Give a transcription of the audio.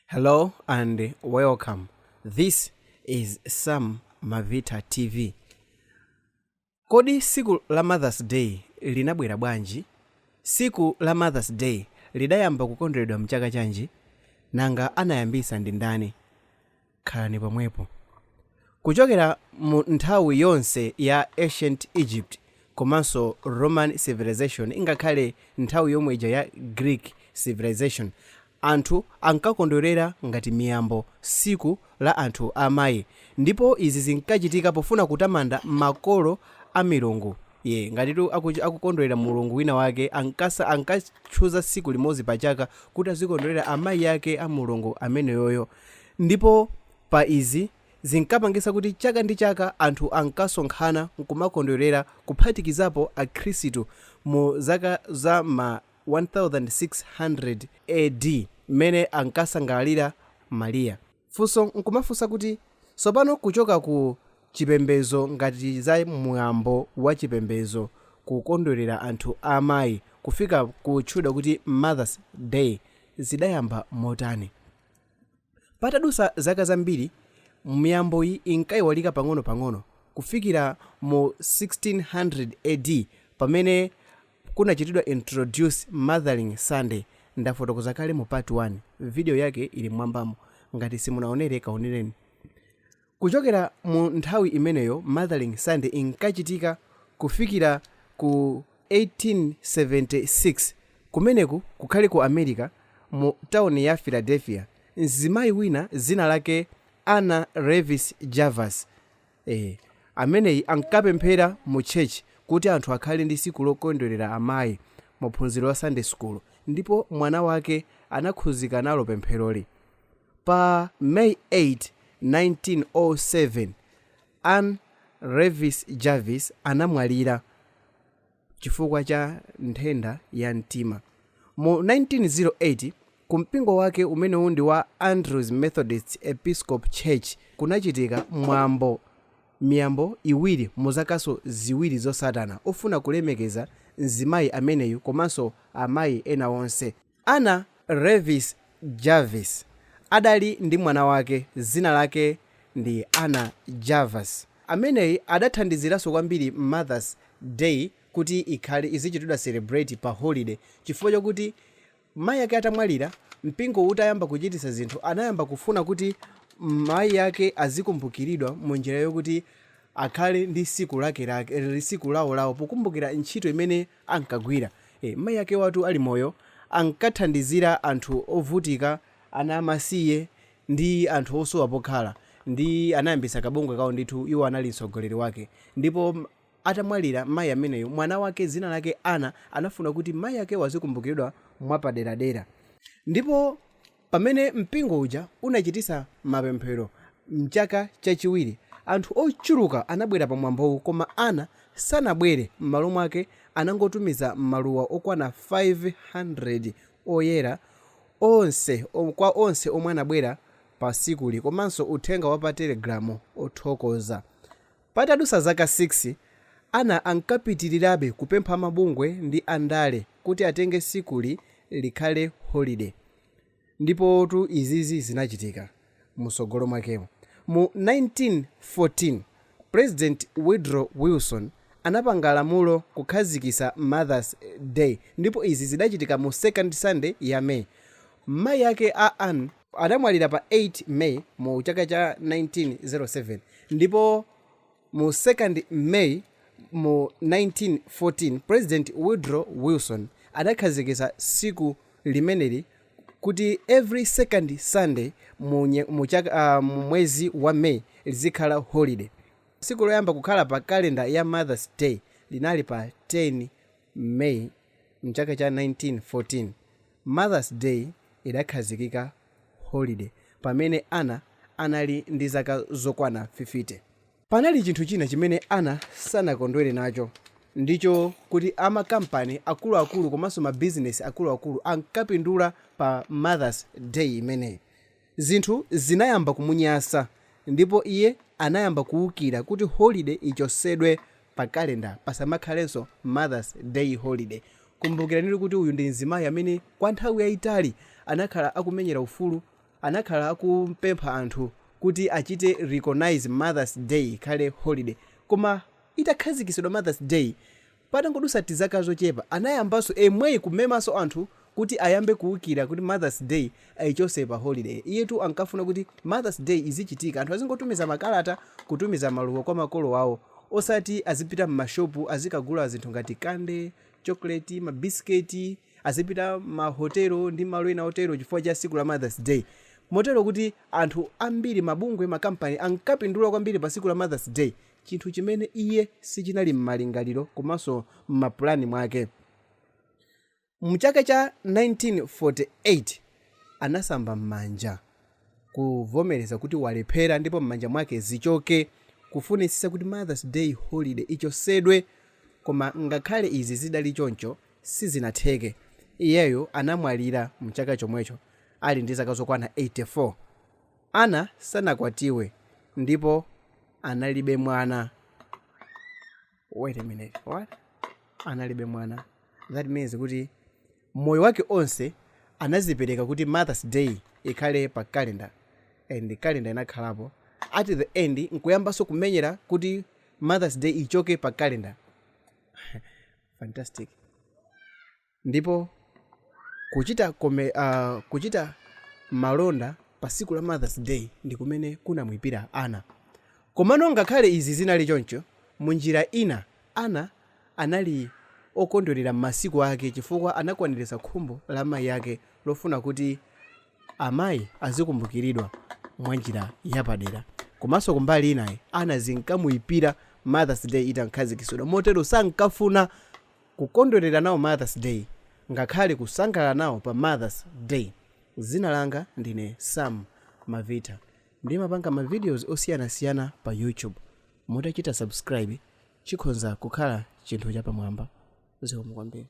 Hello and welcome. This is Sam Mavita TV. Kodi siku la Mother's Day linabwera bwanji? Siku la Mother's Day lidayamba kukondweredwa mchaka chanji? Nanga anayambisa ndi ndani? Khalani pomwepo. Kuchokera mu nthawi yonse ya Ancient Egypt komanso Roman civilization, ingakhale nthawi yomwe ija ya Greek civilization, anthu ankakondwerera ngati miyambo siku la anthu amayi, ndipo izi zinkachitika pofuna kutamanda makolo a milungu. Ye ngatitu akukondwerera mulungu wina wake, ankatchuza siku limodzi pa chaka kuti azikondwerera amayi ake a mulungu ameneyoyo. Ndipo pa izi zinkapangisa kuti chaka ndi chaka anthu ankasonkhana nkumakondwerera, kuphatikizapo Akhristu mu zaka za ma 1600 AD mmene ankasangalalira Mariya. Funso nkumafunsa kuti tsopano kuchoka ku chipembedzo, ngati za mwambo wa chipembedzo, kukondwerera anthu amayi, kufika kutchedwa kuti Mother's Day, zidayamba motani? Patadusa zaka zambiri, miyamboyi inkayiwalika pang'ono-pang'ono kufikira mu 1600 AD pamene kunachitidwa introduce Mothering Sunday. Ndafotokoza kale mu part 1, video yake ili mwambamo, ngati simunaonere kaonereni. Kuchokera mu nthawi imeneyo, Mothering Sunday inkachitika kufikira ku 1876. Kumeneku kukhale ku America, mu tawuni ya Philadelphia, mzimayi wina zina lake Anna Reeves Jarvis, ameneyi ankapemphera mu church kuti anthu akhale ndi siku lokondwerera amayi mu phunziro la Sunday school, ndipo mwana wake anakhuzika nalo pempheroli. Pa May 8, 1907, Ann Reeves Jarvis anamwalira chifukwa cha nthenda ya mtima. Mu 1908, ku mpingo wake umenewu ndi wa Andrews Methodist Episcopal Church, kunachitika mwambo, miyambo iwiri mu zakaso 2 zosatana, ofuna kulemekeza mzimayi ameneyu komanso amayi ena onse. Anna Reeves Jarvis adali ndi mwana wake zina lake ndi Anna Jarvis. Ameneyi adathandiziranso kwambiri Mother's Day kuti ikhale izichitidwa celebrate pa holiday, chifukwa chokuti mayi ake atamwalira, mpingo utayamba kuchititsa zinthu, anayamba kufuna kuti mayi ake azikumbukiridwa mu njira yokuti akhale ndi siku lake lake, siku lawo lawo, pokumbukira ntchito imene ankagwira. Mayi ake watu ali moyo ankathandizira anthu ovutika, ana amasiye ndi anthu osowa pokhala, ndi anayambisa kabungwe kawo ndithu, iwo anali mtsogoleri wake. Ndipo atamwalira mayi ameneyo, mwana wake zina lake Anna anafuna kuti mayi ake wazikumbukiridwa mwapaderadera. Ndipo pamene mpingo uja unachitisa mapemphero mchaka chachiwiri, anthu ochuluka anabwera pamwambowu, koma Anna sanabwere. M'malo mwake anangotumiza maluwa okwana 500 oyera onse kwa onse omwe anabwera pa sikuli, komanso uthenga wa pa Telegram othokoza. Patadusa zaka 6, Anna ankapitirirabe kupempha mabungwe ndi andale kuti atenge sikuli likhale holiday, ndipotu izizi zinachitika musogolo mwakemo. Mu 1914, President Woodrow Wilson anapanga lamulo kukhazikitsa Mother's Day, ndipo izi zidachitika mu second Sunday ya May. Mayi ake a Ann adamwalira pa 8 May mu chaka cha 1907, ndipo mu 2nd May mu 1914, President Woodrow Wilson adakhazikitsa siku limeneli kuti every second Sunday mu mwezi wa May lizikhala holiday. Siku loyamba kukhala pa kalenda ya Mother's Day linali pa 10 May mchaka cha 1914. Mother's Day idakhazikika holiday pamene Anna anali ndi zaka zokwana 50. Panali chinthu china chimene Anna sanakondwere nacho, ndicho kuti amakampani akuluakulu komanso mabizinesi akuluakulu ankapindula pa Mother's Day imeneyi. Zinthu zinayamba kumunyasa, ndipo iye anayamba kuwukira kuti holiday ichosedwe pa kalenda, pasamakhalenso Mother's Day holiday. Kumbukirani kuti uyu ndi mzimayi amene kwa nthawi yayitali anakhala akumenyera ufulu. Anakhala akupempha anthu kuti achite recognize Mother's Day ikhale holiday. Koma itakhazikitsidwa Mother's Day, patangodusa tizaka zochepa, anayambanso emweyi kumemanso anthu kuti ayambe kuwukira kuti Mother's Day ayichose pa holiday. Iyetu ankafuna kuti Mother's Day izichitika, anthu azingotumiza makalata, kutumiza maluwa kwa makolo awo, osati azipita m'mashopu azikagula zinthu ngati candy, chocolate, mabisiketi, azipita mahotelo ndi malo ena otero chifukwa cha tsiku la Mother's Day, motero kuti anthu ambiri, mabungwe, makampani ankapindula kwambiri pa tsiku la Mother's Day, chinthu chimene iye sichinali m'malingaliro komanso m'mapulani mwake. Mchaka cha 1948 anasamba m'manja kuvomereza kuti walephera, ndipo m'manja mwake zichoke kufunitsitsa kuti Mother's Day holiday ichosedwe. Koma ngakhale izi zidali choncho, sizinatheke. Iyeyo anamwalira mchaka chomwecho ali ndi zaka zokwana 84. Anna sanakwatiwe ndipo analibe mwana. Wait a minute, what? Analibe mwana? That means kuti moyo wake onse anazipereka kuti Mother's Day ikhale pa calendar, and calendar inakhalapo. At the end nkuyambanso kumenyera kuti Mother's Day ichoke pa calendar. Fantastic. Ndipo kuchita malonda pa tsiku la Mother's Day ndi kumene kunamwipira Anna. Komano ngakhale izi zinali choncho, munjira ina Anna anali okondwerera m'masiku ake, chifukwa anakwaniritsa khumbo la mayi ake lofuna kuti amayi azikumbukiridwa mwa njira yapadera. Komanso kumbali inayi, Anna zinkamuyipira Mother's Day itankhazikitsidwa, motero sankafuna kukondwerera nawo Mother's Day, ngakhale kusangalala nawo pa Mother's Day. Zina langa ndine Sam Mavita, ndimapanga ma videos osiyanasiyana pa YouTube. Mutachita subscribe, chikhonza kukhala chinthu chapamwamba. Zikomo kwambiri.